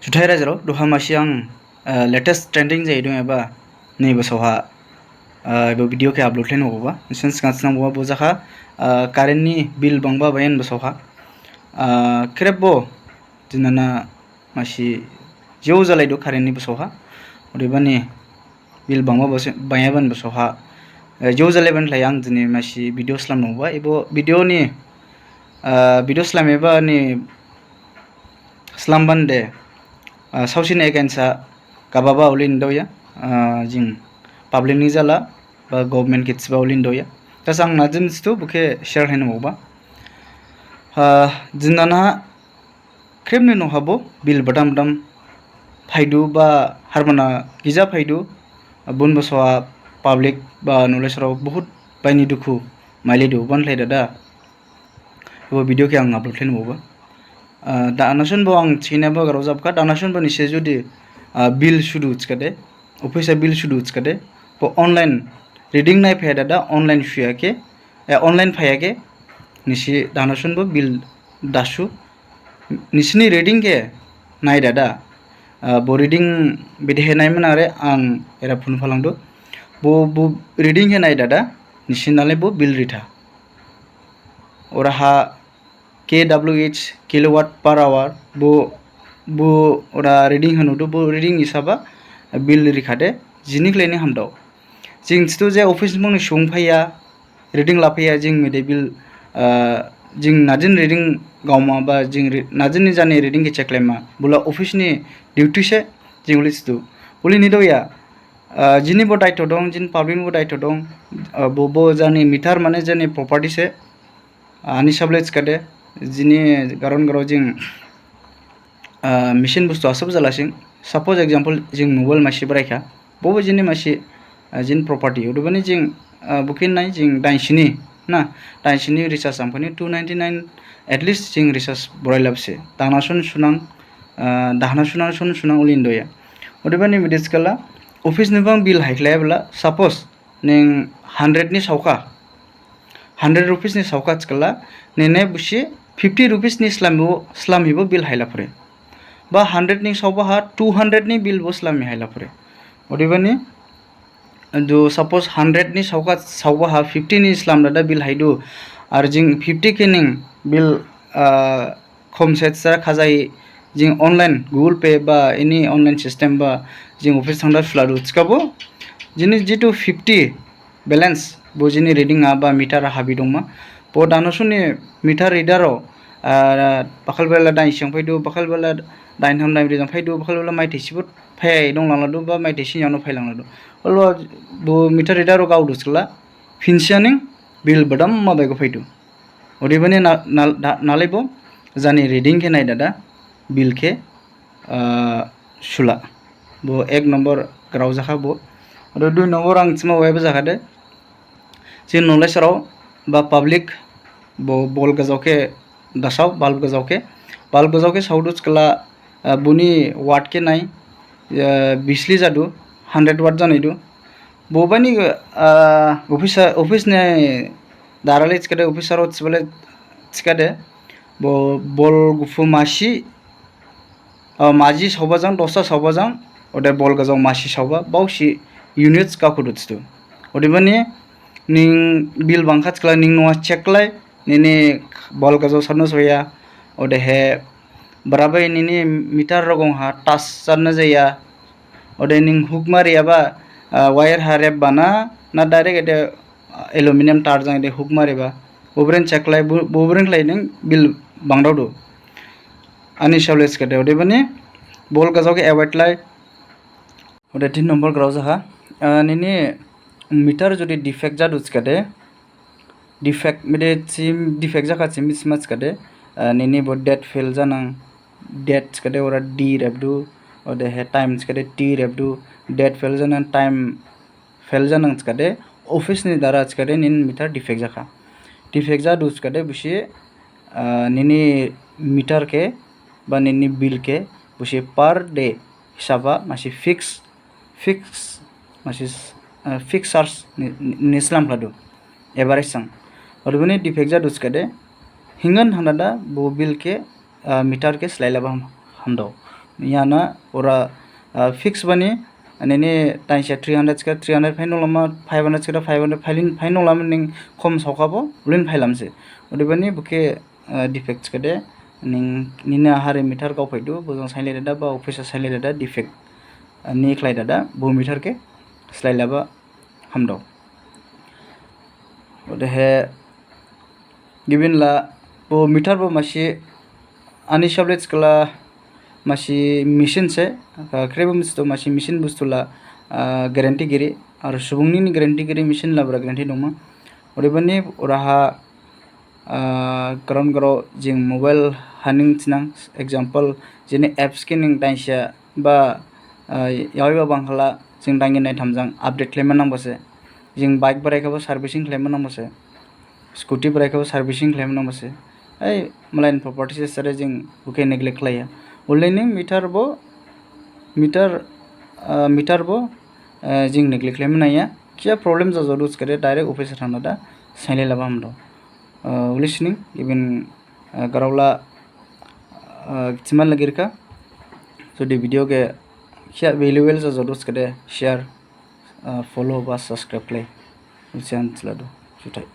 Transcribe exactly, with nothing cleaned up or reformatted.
Juthai rajarao, duha masi ang, ah, latest trending jai dong eba ni basaoha, ah, ebo video khe upload lain boba. Nisi sgang snang boba bo jakha, ah, current ni bill bangba bayan basaoha. Ah, khrip bo, dinana masi jeo jalai do current ni basaoha. Odebani bill bangba basa-, bangyaban basaoha. Eh, jeo jalaiban lai ang dini masi video slam nungba. Ebo video ni, ah, video slam eba ni slamban de, ah, saosi ni against ha gababa ulin doya, ah, jing public ni jala, ba government khe thiba ulin doya. Thas ang najin stu bokhe share hain boba. Ah, dinana khrip ni nohabo bill badam badam phaidu ba harbana gija phaidu, bun basaoha public ba knowledge rao bahut baini dukhu mailaidu ban lai dada. Ebo video khe ang upload lain boba. Ah, da anasun bo ang china bo garao jabkha, da anasun bo nisi jodi, ah, bill sudu thikhade, office ha bill sudu thikhade, bo online reading nai phaya dada, online suya khe, eh, online phaya khe, nisi da anasun bo bill dasu, nisini reading khe nai dada. Ah, bo reading bedehe nai manare ang era phunu phalangdu. Bo, bo reading khe nai dada, nisi nalai bo bill ritha. Oraha K W H, kilowatt per hour, bo, bo ora reading hanudu, bo reading hisaba bill rikhade, jini khlai ni hamdao. Jing thidu je office ni mung ni sung phaya, reading la phaya, jing mide bill, ah, jing najin reading gaoma ba, jing re-, najin ni jani reading khe check laima, bula office ni duty se, jing uli thidu. Uli ni doya, ah, jini bo daito dong, jini public ni bo daito dong, ah, bo, bo jani meter mane jani property se, ani sable thikhade, jini garon garao jing, ah, machine bustu asab jalasing. Suppose example, jing mobile masi braikha, bobo jini masi, ah, jini property. Odebani jing, ah, bokhe nai jing dainsini, na, dainsini recharge samphani two ninety nine, at least jing recharge borai labse. Dahna sun sunang, ah, dahna sunang sun sunang ulin doya. Odebani mide thikhala, office ni bang bill haikhlai bla, suppose, ning hundred ni saokha, hundred rupees ni saokha thikhala, nene busi fifty rupees ni slam bo, slam hibo bill haila phure. Ba hundred ni saoba ha two hundred ni bill bo slam hi haila phure. Odebani, do suppose hundred ni saokha, saoba ha fifty ni slam dada bill haidu. Ar jing fifty khe ning bill, ah, khom set sara khajai jing online Google Pay ba any online system ba jing office thangda suladu thikhabo jini jitu fifty balance bo jini reading ha ba meter ha habi dongma. Bo dahna suni meter reader rao, ah, bakhal bela dain sing phaidu, bakhal bela dain tham dain rijang phaidu, bakhal bela maithai sibo phai dong langladu ba maithai sini yano phai langladu. Olo bo meter reader rao gaodu thikhala phinsianing bill badam ma baigo phaidu. Odebani na, na, na, nalai bo jani reading khe nai dada, bill khe, ah, sula. Bo ek number grao jakha bo. Ode dui number ang thima waiba jakhade. Jing knowledge rao ba public bo bol gajao khe dasao, bulb gajao khe. Bulb gajao khe saodu thikhala, ah, boni watt khe nai, ah, bisli jadu, hundred watt janaidu. Bobani, ah, office, office ni darale thikhade, officer rao thibale thikhade, bo bol guphu masi, ah, maji saoba jang, dosta saoba jang, ode bol gajao masi saoba, baosi units gakhudu thidu. Odebani ning bill bangkha thikhala ning noha check khlai, nini bol gajao sarno soya, odehe barabai nini meter rogong ha touch sarna jaya, ode ning hook mariyaba, ah, wire ha rep bana, na direct ede, ah, aluminium tar jang ede hook mariba, bobren check khlai, bo-, bobren khlai ning bill bangdaodu. Ani sable thikhade, odebani bol gajao khe avoid lai. Ode tin number grao jakha, ah, nini meter jodi defect jadu thikhade, defect mide chim, defect jakha chim bisma thikhade, ah, nini bo date fail janang, date thikhade ora D repdu, odehe time thikhade T repdu, date fail janang, time fail janang thikhade, office ni dara thikhade nini meter defect jakha. Defect jadu thikhade busi, ah, nini meter khe ba nini bill khe busi per day hisaba masi fix, fix, masi, ah, fix charge ni, ni, ni slam khladu. Average sang. Odebani defect jadu thikhade, hingan handa da bo bill khe, ah, meter khe slailaba ham-, hamdao. Yana ora fix bani nini tainsa three hundred ska three hundred phaino lama, five hundred ska five hundred phailin phaino lama ning khom saokhabo ulin phailamse. Odebani bokhe defect skade ning nini hari meter gaophaidu bojang sainlai dada ba office sainlai dada defect ni khlai dada bo meter khe slailaba hamdao. Odehe gibin la bo meter bo masi ani sablet skala masi machine se, khrebo misto masi machine bustu la guarantee giri, ar subung ni guarantee giri, machine la bra guarantee dongma. Odebani oraha ground grao jing mobile haning thinang, example jini apps khe ning dainsa ba yaoiba bangkhala jing daingin naithamjang update khlaima nangbase. Jing bike brai khabo servicing khlaima nangbase, scooty brai khabo servicing khlaima nangbase. Ei malaini property se sare jing bokhe neglect khlaiya. Uleni meter bo meter meter bo jing neglect khlaima nangya. Khiya problem jajodu skade direct office thangna da sainlai laba hamdao. Uli sining gibin grao la thima lagirkha. Jodi video khe khiya valuable jajodu skade share, follow ba subscribe khlai. Ulsiyan thiladu. Juthai.